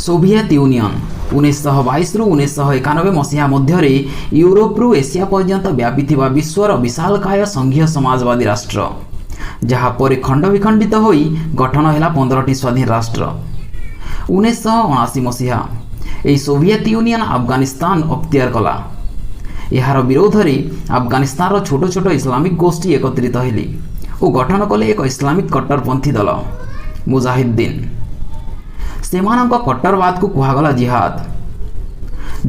Soviet union 1922ରୁ 1991 ମସିହା ମଧ୍ୟରେ ୟୁରୋପରୁ Asia ପର୍ଯ୍ୟନ୍ତ ବ୍ୟାପିଥିବା ବିଶ୍ୱର ବିଶାଳକାୟ ସଂଘୀୟ ସମାଜବାଦୀ ରାଷ୍ଟ୍ର, ଯାହା ପରେ ଖଣ୍ଡ ବିଖଣ୍ଡିତ ହୋଇ ଗଠନ ହେଲା 15ଟି ସ୍ୱାଧୀନ ରାଷ୍ଟ୍ର। 1979 ମସିହା ଏହି ସୋଭିଏତ ୟୁନିୟନ ଆଫଗାନିସ୍ତାନ ଅକ୍ତିଆର କଲା। ଏହାର ବିରୋଧରେ ଆଫଗାନିସ୍ତାନର ଛୋଟ ଛୋଟ ଇସଲାମିକ ଗୋଷ୍ଠୀ ଏକତ୍ରିତ ହେଲେ ଓ ଗଠନ କଲେ ଏକ ଇସଲାମିକ କଟ୍ଟରପନ୍ଥୀ ଦଳ, ମୁଜାହିଦ୍ଦିନ। ସେମାନଙ୍କ କଟ୍ଟରବାଦକୁ କୁହାଗଲା ଜିହାଦ।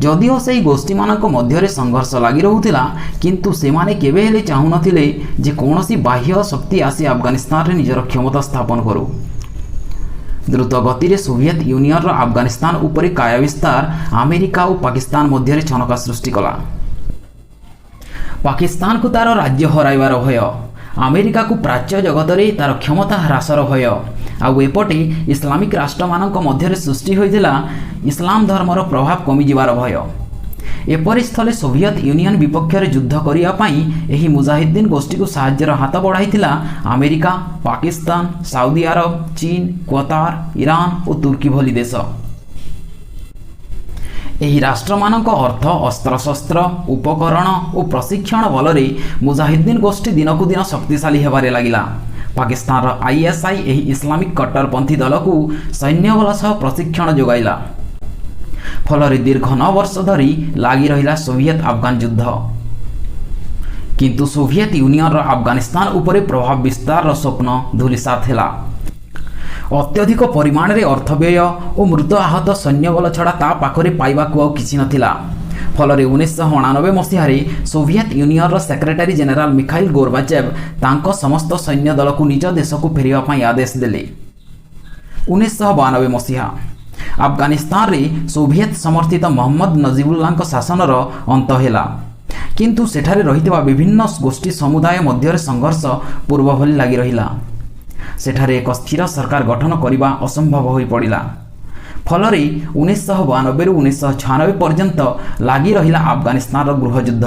ଯଦିଓ ସେହି ଗୋଷ୍ଠୀମାନଙ୍କ ମଧ୍ୟରେ ସଂଘର୍ଷ ଲାଗି ରହୁଥିଲା, କିନ୍ତୁ ସେମାନେ କେବେ ହେଲେ ଚାହୁଁନଥିଲେ ଯେ କୌଣସି ବାହ୍ୟ ଶକ୍ତି ଆସି ଆଫଗାନିସ୍ତାନରେ ନିଜର କ୍ଷମତା ସ୍ଥାପନ କରୁ। ଦ୍ରୁତ ଗତିରେ ସୋଭିଏତ ୟୁନିୟନର ଆଫଗାନିସ୍ତାନ ଉପରେ କାୟା ବିସ୍ତାର ଆମେରିକା ଓ ପାକିସ୍ତାନ ମଧ୍ୟରେ ଛନକା ସୃଷ୍ଟି କଲା। ପାକିସ୍ତାନକୁ ତାର ରାଜ୍ୟ ହରାଇବାର ଭୟ, ଆମେରିକାକୁ ପ୍ରାଚ୍ୟ ଜଗତରେ ତାର କ୍ଷମତା ହ୍ରାସର ଭୟ, ଆଉ ଏପଟେ ଇସଲାମିକ ରାଷ୍ଟ୍ରମାନଙ୍କ ମଧ୍ୟରେ ସୃଷ୍ଟି ହୋଇଥିଲା ଇସଲାମ ଧର୍ମର ପ୍ରଭାବ କମିଯିବାର ଭୟ। ଏପରି ସ୍ଥଳେ ସୋଭିଏତ ୟୁନିୟନ ବିପକ୍ଷରେ ଯୁଦ୍ଧ କରିବା ପାଇଁ ଏହି ମୁଜାହିଦ୍ଦିନ ଗୋଷ୍ଠୀକୁ ସାହାଯ୍ୟର ହାତ ବଢ଼ାଇଥିଲା ଆମେରିକା, ପାକିସ୍ତାନ, ସାଉଦି ଆରବ, ଚୀନ, କତାର, ଇରାନ ଓ ତୁର୍କୀ ଭଳି ଦେଶ। ଏହି ରାଷ୍ଟ୍ରମାନଙ୍କ ଅର୍ଥ, ଅସ୍ତ୍ରଶସ୍ତ୍ର, ଉପକରଣ ଓ ପ୍ରଶିକ୍ଷଣ ବଳରେ ମୁଜାହିଦ୍ଦିନ ଗୋଷ୍ଠୀ ଦିନକୁ ଦିନ ଶକ୍ତିଶାଳୀ ହେବାରେ ଲାଗିଲା। ପାକିସ୍ତାନର ଆଇଏସ୍ଆଇ ଏହି ଇସଲାମିକ କଟ୍ଟରପନ୍ଥୀ ଦଳକୁ ସୈନ୍ୟବଳ ସହ ପ୍ରଶିକ୍ଷଣ ଯୋଗାଇଲା। ଫଳରେ ଦୀର୍ଘ 9 ବର୍ଷ ଧରି ଲାଗି ରହିଲା ସୋଭିଏତ ଆଫଗାନ ଯୁଦ୍ଧ। କିନ୍ତୁ ସୋଭିଏତ ୟୁନିୟନର ଆଫଗାନିସ୍ତାନ ଉପରେ ପ୍ରଭାବ ବିସ୍ତାରର ସ୍ୱପ୍ନ ଧୂଳିସାତ ହେଲା। ଅତ୍ୟଧିକ ପରିମାଣରେ ଅର୍ଥ ବ୍ୟୟ ଓ ମୃତ ଆହତ ସୈନ୍ୟବଳ ଛଡ଼ା ତା ପାଖରେ ପାଇବାକୁ ଆଉ କିଛି ନଥିଲା। ଫଳରେ 1989 ମସିହାରେ ସୋଭିଏତ ୟୁନିୟନର ସେକ୍ରେଟାରୀ ଜେନେରାଲ ମିଖାଇଲ ଗୋର୍ବାଚେଭ ତାଙ୍କ ସମସ୍ତ ସୈନ୍ୟ ଦଳକୁ ନିଜ ଦେଶକୁ ଫେରିବା ପାଇଁ ଆଦେଶ ଦେଲେ। 1992 ମସିହା ଆଫଗାନିସ୍ତାନରେ ସୋଭିଏତ ସମର୍ଥିତ ମହମ୍ମଦ ନଜିବୁଲ୍ଲାଙ୍କ ଶାସନର ଅନ୍ତ ହେଲା, କିନ୍ତୁ ସେଠାରେ ରହିଥିବା ବିଭିନ୍ନ ଗୋଷ୍ଠୀ ସମୁଦାୟ ମଧ୍ୟରେ ସଂଘର୍ଷ ପୂର୍ବ ଭଳି ଲାଗି ରହିଲା। ସେଠାରେ ଏକ ସ୍ଥିର ସରକାର ଗଠନ କରିବା ଅସମ୍ଭବ ହୋଇପଡ଼ିଲା। ଫଳରେ 1992ରୁ 1996 ପର୍ଯ୍ୟନ୍ତ ଲାଗି ରହିଲା ଆଫଗାନିସ୍ତାନର ଗୃହଯୁଦ୍ଧ।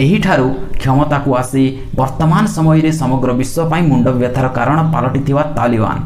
ଏହିଠାରୁ କ୍ଷମତାକୁ ଆସି ବର୍ତ୍ତମାନ ସମୟରେ ସମଗ୍ର ବିଶ୍ୱ ପାଇଁ ମୁଣ୍ଡବ୍ୟଥାର କାରଣ ପାଲଟିଥିବା ତାଲିବାନ।